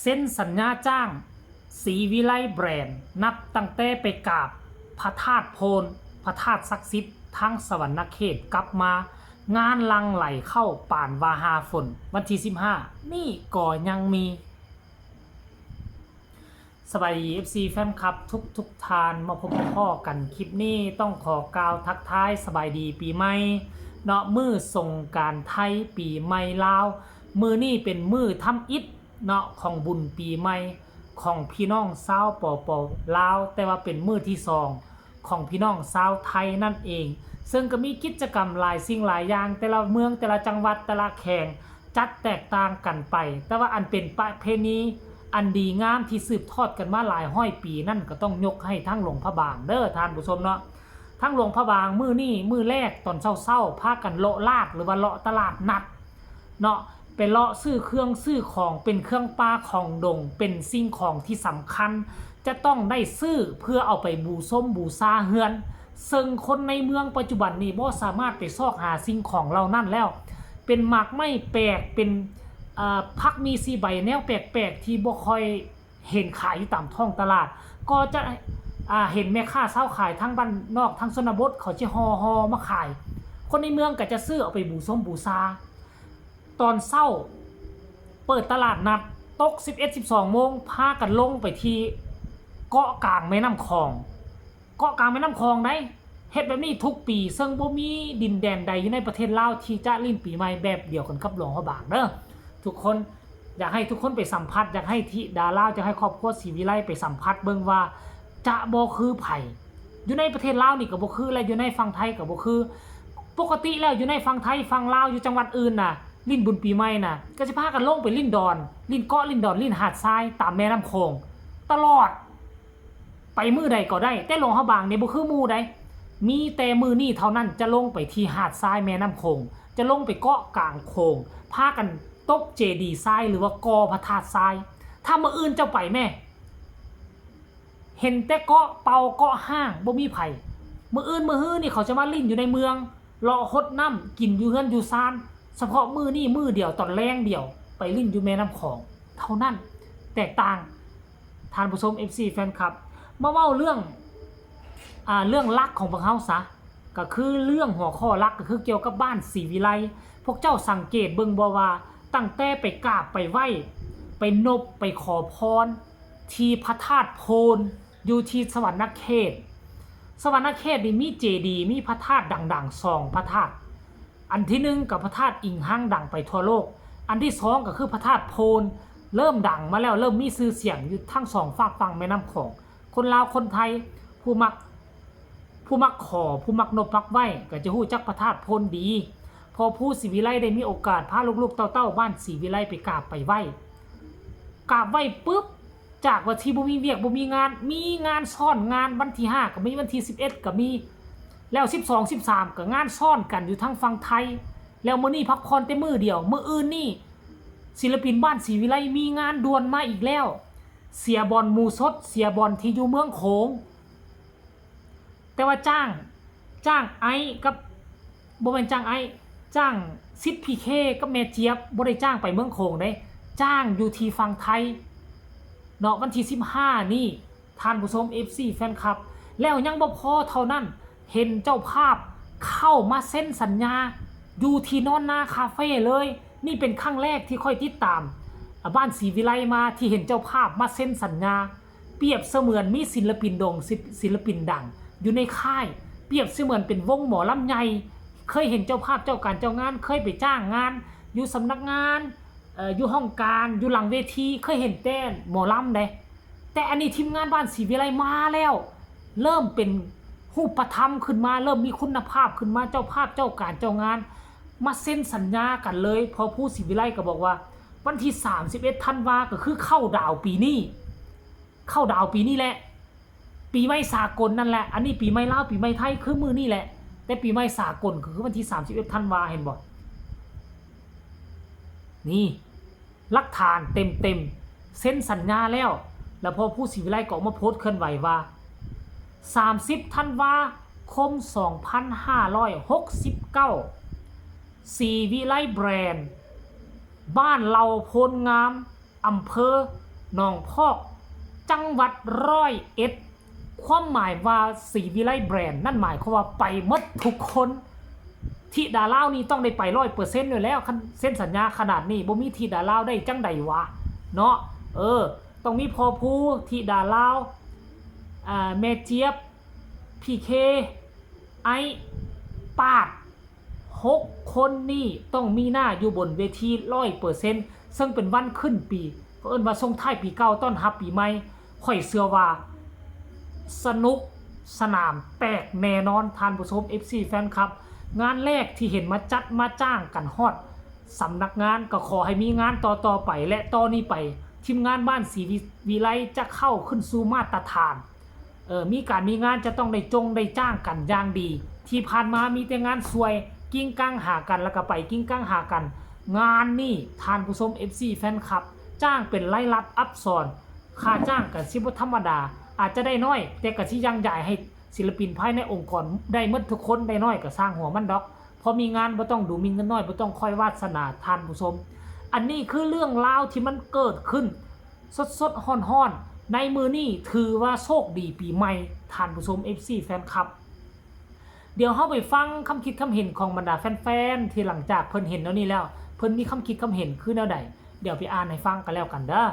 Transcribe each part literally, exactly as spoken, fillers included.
เซ็นสัญญาจ้างศรีวิไลแบรนด์ นับตั้งแต่ไปกราบพระธาตุโพน พระธาตุศักดิ์สิทธิ์ทั้งสวรรณเขตกลับมา งานหลั่งไหลเข้าปานว่าหาฝน วันที่สิบห้า นี่ก็ยังมี สบายดี เอฟซี แฟนคลับทุกทุกท่าน มาพบพ้อกันคลิปนี้ต้องขอกล่าวทักทายสบายดีปีใหม่เนาะ มื้อสงกรานต์ไทยปีใหม่ลาว มื้อนี้เป็นมื้อทำอิฐเนาะ ของบุญปีใหม่ของพี่น้องชาว ปป ลาว แต่ว่าเป็นมื้อที่สองของพี่น้องชาวไทยนั่นเอง ซึ่งก็มีกิจกรรมหลายสิ่งหลายอย่าง แต่ละเมืองแต่ละจังหวัดแต่ละแขวงจัดแตกต่างกันไป แต่ว่าอันเป็นประเพณีอันดีงามที่สืบทอดกันมาหลายร้อยปีนั่นก็ต้องยกให้ทั้งหลวงพระบางเด้อท่านผู้ชมเนาะ ทั้งหลวงพระบางมื้อนี้มื้อแรกตอนเช้าๆ พากันเลาะลาดหรือว่าเลาะตลาดนัดเนาะ ไปเลาะซื้อเครื่องซื้อของเป็นเครื่องป่าของดง เป็นสิ่งของที่สำคัญ จะต้องได้ซื้อเพื่อเอาไปบูชมบูชาเฮือน ซึ่งคนในเมืองปัจจุบันนี้บ่สามารถไปซอกหาสิ่งของเหล่านั้นแล้ว เป็นหมากไม้แปลก เป็น เอ่อ ผักมีสี่ใบแนวแปลกๆ ที่บ่ค่อยเห็นขายอยู่ตามท้องตลาด ก็จะ อ่า เห็นแม่ค้าชาวขายทั้งบ้านนอกทั้งชนบทเขาจะห่อห่อมาขาย คนในเมืองก็จะซื้อเอาไปบูชมบูชา ตอนเช้าเปิดตลาดนัด ตกสิบเอ็ด สิบสองโมง พากันลงไปที่เกาะกลางแม่น้ำของ เกาะกลางแม่น้ำของได้ เฮ็ดแบบนี้ทุกปี ซึ่งบ่มีดินแดนใดอยู่ในประเทศลาวที่จะลิ้นปีใหม่แบบเดียวกันกับหลวงพระบางเด้อ ทุกคน อยากให้ทุกคนไปสัมผัส อยากให้ธิดาลาว อยากให้ครอบครัวศรีวิไลไปสัมผัสเบิ่งว่าจะบ่คือไผ อยู่ในประเทศลาวนี่ก็บ่คือ และอยู่ในฝั่งไทยก็บ่คือ ปกติแล้วอยู่ในฝั่งไทยฝั่งลาวอยู่จังหวัดอื่นน่ะ ลิ้นบุญปีใหม่น่ะ ก็สิพากันลงไปลิ้นดอน ลิ้นเกาะลิ้นดอน ลิ้นหาดทรายตามแม่น้ำโขง ตลอด ไปมื้อใดก็ได้ แต่หลวงพระบางนี่บ่คือหมู่ใด มีแต่มื้อนี้เท่านั้นจะลงไปที่หาดทรายแม่น้ำโขง จะลงไปเกาะกลางโขง พากันตบเจดีย์ทรายหรือว่าก่อพระธาตุทราย ถ้ามื้ออื่นเจ้าไปแม่ เห็นแต่เกาะเป่าเกาะห้างบ่มีไผ มื้ออื่นมื้อฮื้อนี่เขาจะมาลิ้นอยู่ในเมือง เลาะหดน้ำกินอยู่เฮือนอยู่ซาน เฉพาะมื้อนี้มื้อเดียวตอนแลงเดียว ไปลิ้นอยู่แม่น้ำของ เท่านั้น แตกต่าง ท่านผู้ชม เอฟซี แฟนคลับ มาเว้าเรื่อง อ่า เรื่องหลักของพวกเฮาซะ ก็คือเรื่องหัวข้อหลักก็คือเกี่ยวกับบ้านศรีวิไล พวกเจ้าสังเกตเบิ่งบ่ว่าตั้งแต่ไปกราบไปไหว้ ไปนบไปขอพร ที่พระธาตุโพน อยู่ที่สวรรณเขต สวรรณเขตนี่มีเจดีย์ มีพระธาตุดังๆ สองพระธาตุ อันที่หนึ่งก็พระธาตุอิงฮังดังไปทั่วโลก อันที่สองก็คือพระธาตุโพน เริ่มดังมาแล้ว เริ่มมีชื่อเสียงอยู่ทั้งสองฟากฝั่งแม่น้ำของ คนลาวคนไทย ผู้มัก ผู้มักขอ ผู้มักนบมักไหว้ ก็จะฮู้จักพระธาตุโพนดี พอผู้ศรีวิไลได้มีโอกาสพาลูกๆเต้าๆบ้านศรีวิไลไปกราบไปไหว้ กราบไหว้ปุ๊บ จากว่าที่บ่มีเวียกบ่มีงาน มีงานซ้อนงาน วันที่ห้าก็มี วันที่สิบเอ็ดก็มี แล้วสิบสอง สิบสามก็งานซ้อนกันอยู่ทางฝั่งไทย แล้วมื้อนี้พักผ่อนแต่มื้อเดียว มื้ออื่นนี่ ศิลปินบ้านศรีวิไลมีงานด่วนมาอีกแล้ว เสียบอลหมู่สด เสียบอลที่อยู่เมืองโขง แต่ว่าจ้าง จ้างไอ้กับ บ่แม่นจ้างไอ้ จ้างสิทธิ์พีเคกับแม่เจี๊ยบ บ่ได้จ้างไปเมืองโขงเด้ จ้างอยู่ที่ฝั่งไทย เนาะ วันที่สิบห้านี่ ท่านผู้ชม เอฟซี แฟนคลับ แล้วยังบ่พอเท่านั้น เห็นเจ้าภาพเข้ามาเซ็นสัญญา อยู่ที่นอนนาคาเฟ่เลย นี่เป็นครั้งแรกที่ข้อยติดตาม อ่ะ บ้านศรีวิไลมา ที่เห็นเจ้าภาพมาเซ็นสัญญา เปรียบเสมือนมีศิลปินโด่ง ศิล- ศิลปินดัง อยู่ในค่าย เปรียบเสมือนเป็นวงหมอลำใหญ่ เคยเห็นเจ้าภาพเจ้าการเจ้างาน เคยไปจ้างงาน อยู่สำนักงาน เอ่อ อยู่ห้องการ อยู่หลังเวที เคยเห็นแต่หมอลำเด้ แต่อันนี้ทีมงานบ้านศรีวิไลมาแล้ว เริ่มเป็นรูปธรรมขึ้นมา เริ่มมีคุณภาพขึ้นมา เจ้าภาพเจ้าการเจ้างาน มาเซ็นสัญญากันเลย พอผู้ศรีวิไลก็บอกว่า วันที่สามสิบเอ็ดธันวาก็คือเข้าดาวปีนี้ เข้าดาวปีนี้แหละ ปีใหม่สากลนั่นแหละ อันนี้ปีใหม่ลาว ปีใหม่ไทยคือมื้อนี้แหละ แต่ปีใหม่สากลก็คือวันที่สามสิบเอ็ดธันวา เห็นบ่ นี่ หลักฐานเต็มๆ เซ็นสัญญาแล้ว แล้วพอผู้ศรีวิไลก็ออกมาโพสต์เคลื่อนไหวว่า สามสิบธันวาคม สองพันห้าร้อยหกสิบเก้า ศรีวิไลแบรนด์ บ้านเหล่าโพนงาม อำเภอ หนองพอก จังหวัดร้อยเอ็ด ความหมายว่าศรีวิไลแบรนด์ นั่นหมายความว่าไปหมดทุกคน ธิดาลาวนี่ต้องได้ไปร้อยเปอร์เซ็นต์อยู่แล้ว คันเซ็นสัญญาขนาดนี้ บ่มีธิดาลาวได้จังใดวะ เนาะ เออ ต้องมีพ่อภู ธิดาลาว อ่า แม่เจี๊ยบ พีเค ไอ้ ปาด หกคนนี่ต้องมีหน้าอยู่บนเวทีร้อยเปอร์เซ็นต์ ซึ่งเป็นวันขึ้นปี เขาเอิ้นว่าส่งท้ายปีเก่าต้อนรับปีใหม่ ข้อยเชื่อว่า สนุกสนานแตกแน่นอน ท่านผู้ชม เอฟซี แฟนคลับ งานแรกที่เห็นมาจัดมาจ้างกันฮอดสำนักงาน ก็ขอให้มีงานต่อๆไป และต่อนี้ไป ทีมงานบ้านศรีวิไลจะเข้าขึ้นสู่มาตรฐาน เออ มีการมีงานจะต้องได้จงได้จ้างกันอย่างดี ที่ผ่านมามีแต่งานซวย กิ้งกังหากันแล้วก็ไปกิ้งกังหากัน งานนี่ท่านผู้ชม เอฟซี แฟนคลับ จ้างเป็นรายรับอักษร ค่าจ้างก็สิบ่ธรรมดา อาจจะได้น้อย แต่ก็สิยังจ่ายให้ศิลปินภายในองค์กรได้หมดทุกคน ได้น้อยก็ช่างหัวมันดอก พอมีงานบ่ต้องดู มีเงินน้อยบ่ต้องคอยวาสนา ท่านผู้ชม อันนี้คือเรื่องราวที่มันเกิดขึ้น สดๆร้อนๆ ในมื้อนี้ถือว่าโชคดีปีใหม่ ท่านผู้ชม เอฟซี แฟนคลับ เดี๋ยวเฮาไปฟังคำคิดคำเห็นของบรรดาแฟนๆ ที่หลังจากเพิ่นเห็นแนวนี้แล้ว เพิ่นมีคำคิดคำเห็นคือแนวใด เดี๋ยวไปอ่านให้ฟังกันแล้วกันเด้อ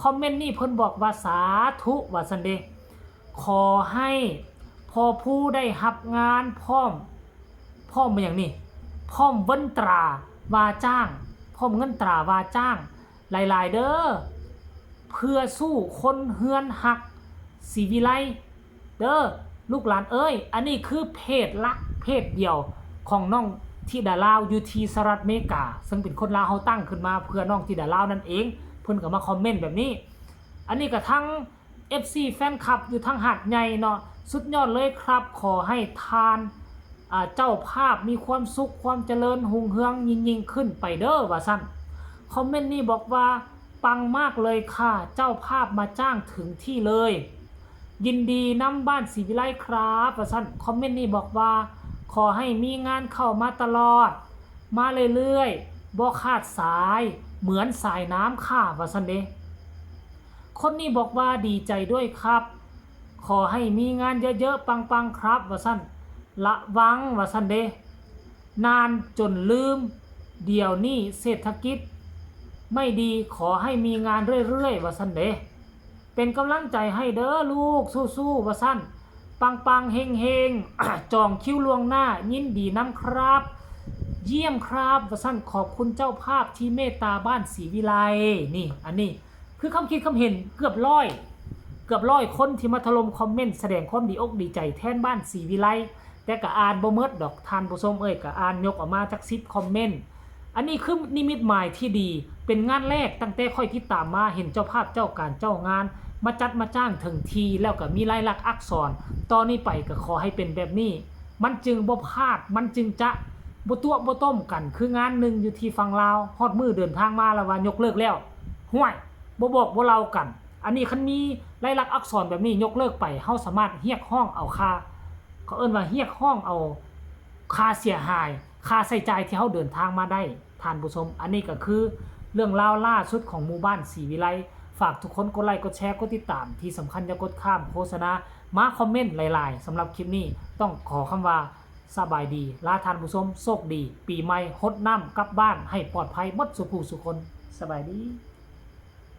คอมเมนต์นี่เพิ่นบอกว่า "สาธุ" ว่าซั่นเด้ ขอให้พ่อภูได้รับงานพร้อม พร้อมมาอย่างนี้ พร้อมเงินตราว่าจ้าง พร้อมเงินตราว่าจ้าง หลายๆ เด้อ เพื่อสู้คนเฮือนฮักศรีวิไล เด้อ ลูกหลานเอ้ย อันนี้คือเพจหลักเพจเดียวของน้องธิดาลาวอยู่ที่สหรัฐอเมริกา ซึ่งเป็นคนลาวเฮาตั้งขึ้นมาเพื่อน้องธิดาลาวนั่นเอง เพิ่นก็มาคอมเมนต์แบบนี้ อันนี้ก็ทั้ง เอฟซี แฟนคลับอยู่ทางหาดใหญ่เนาะ สุดยอดเลยครับ ขอให้ทาน อ่า เจ้าภาพมีความสุข ความเจริญรุ่งเรืองยิ่งๆ ขึ้นไปเด้อ ว่าซั่น คอมเมนต์นี้บอกว่า "ปังมากเลยค่ะ เจ้าภาพมาจ้างถึงที่เลย ยินดีนำบ้านศรีวิไลครับ" ว่าซั่น คอมเมนต์นี้บอกว่า "ขอให้มีงานเข้ามาตลอด มาเรื่อยๆ บ่ขาดสาย เหมือนสายน้ำค่ะ" ว่าซั่นเด้ คนนี้บอกว่า "ดีใจด้วยครับ ขอให้มีงานเยอะๆ ปังๆ ครับ" ว่าซั่น "ระวัง" ว่าซั่นเด้ "นานจนลืม เดี๋ยวนี้เศรษฐกิจไม่ดี ขอให้มีงานเรื่อยๆ" ว่าซั่นเด้ "เป็นกำลังใจให้เด้อลูก สู้ๆ" ว่าซั่น "ปังๆ เฮงๆ จองคิวล่วงหน้า ยินดีนำครับ เยี่ยมครับ" ว่าซั่น "ขอบคุณเจ้าภาพที่เมตตาบ้านศรีวิไล" นี่ อันนี้ คือคำคิดคำเห็นเกือบร้อย เกือบร้อยคนที่มาถล่มคอมเมนต์แสดงความดีอกดีใจแทนบ้านศรีวิไล แต่ก็อ่านบ่หมดดอก ท่านผู้ชมเอ้ย ก็อ่านยกออกมาจักสิบคอมเมนต์ อันนี้คือนิมิตหมายที่ดี เป็นงานแรกตั้งแต่ข้อยติดตามมา เห็นเจ้าภาพเจ้าการเจ้างาน มาจัดมาจ้างถึงที่ แล้วก็มีลายลักษณ์อักษร ต่อนี้ไปก็ขอให้เป็นแบบนี้ มันจึงบ่พลาด มันจึงจะบ่ตั๋วบ่ต้มกัน คืองานหนึ่งอยู่ที่ฝั่งลาว ฮอดมื้อเดินทางมาแล้วว่ายกเลิกแล้ว ห้วย บ่บอกบ่เล่ากัน อันนี้คันมีลายลักษณ์อักษรแบบนี้ยกเลิกไป เฮาสามารถเรียกร้องเอาค่า เขาเอิ้นว่าเรียกร้องเอาค่าเสียหาย ค่าใช้จ่ายที่เฮาเดินทางมาได้ ท่านผู้ชม อันนี้ก็คือเรื่องราวล่าสุดของหมู่บ้านศรีวิไล ฝากทุกคนกดไลค์ กดแชร์ กดติดตาม ที่สำคัญอย่ากดข้ามโฆษณา มาคอมเมนต์หลายๆ สำหรับคลิปนี้ต้องขอคำว่าสบายดี ลาท่านผู้ชมโชคดี ปีใหม่ฮดน้ำกลับบ้านให้ปลอดภัยหมดสู่ผู้สู่คน สบายดี